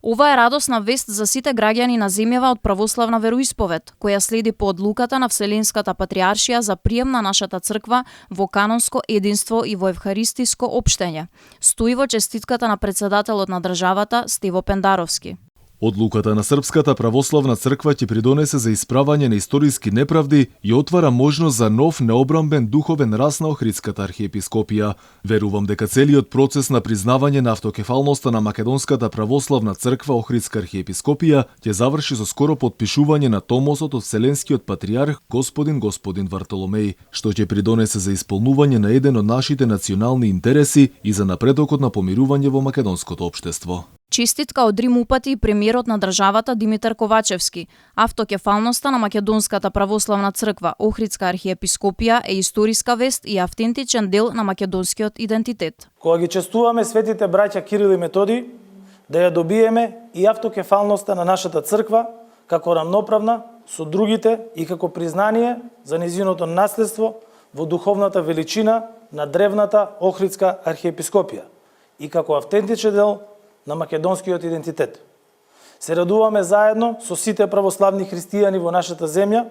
Ова е радосна вест за сите граѓани на земјава од православна вероисповед, која следи по одлуката на Вселенската патриаршија за прием на нашата црква во канонско единство и во евхаристиско општење, стои во честитката на председателот на државата Стево Пендаровски. Одлуката на Српската православна црква ќе придонесе за исправање на историски неправди и отвара можност за нов необрамбен духовен раст на Охридската архиепископија. Верувам дека целиот процес на признавање на автокефалноста на Македонската православна црква Охридска архиепископија ќе заврши со скоро потпишување на томосот од Вселенскиот патриарх господин Вартоломеј, што ќе придонесе за исполнување на еден од нашите национални интереси и за напредокот на помирување во македонското општество. Честитка од Рим упати и премиерот на државата Димитар Ковачевски. Автокефалноста на Македонската православна црква Охридска архиепископија е историска вест и автентичен дел на македонскиот идентитет. Кога ги честуваме светите браќа Кирил и Методи, да ја добиеме и автокефалноста на нашата црква како рамноправна со другите и како признание за нејзиното наследство во духовната величина на древната Охридска архиепископија и како автентичен дел на македонскиот идентитет. Се радуваме заедно со сите православни христијани во нашата земја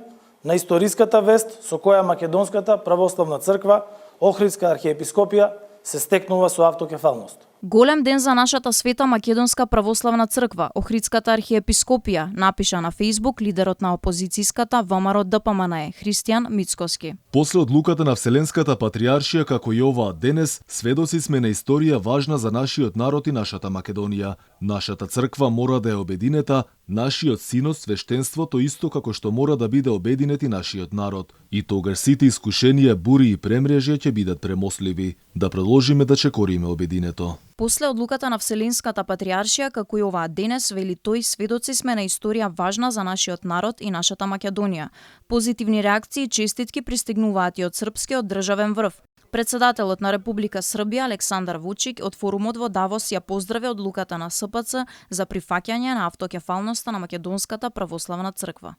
на историската вест со која Македонската православна црква Охридска архиепископија се стекнува со автокефалност. Голем ден за нашата света Македонска православна црква, Охридската архиепископија, напиша на Фејсбук лидерот на опозицијската ВМРО ДПМНЕ, Христијан Мицкоски. После одлуката на Вселенската патриаршија како и оваа денес, сведоци сме на историја важна за нашиот народ и нашата Македонија. Нашата црква мора да е обединета, нашиот синот свештенството исто како што мора да биде обединет и нашиот народ. И тогаш сите искушенија, бури и премрежја ќе бидат премостливи. Да продолжиме да чекориме обединето. После одлуката на Вселенската патриаршија, како и оваа денес, вели тој, сведоци сме на историја важна за нашиот народ и нашата Македонија. Позитивни реакции и честитки пристигнуваат и од српскиот државен врв. Председателот на Република Србија Александар Вучик од форумот во Давос ја поздрави одлуката на СПЦ за прифаќање на автокефалноста на Македонската православна црква.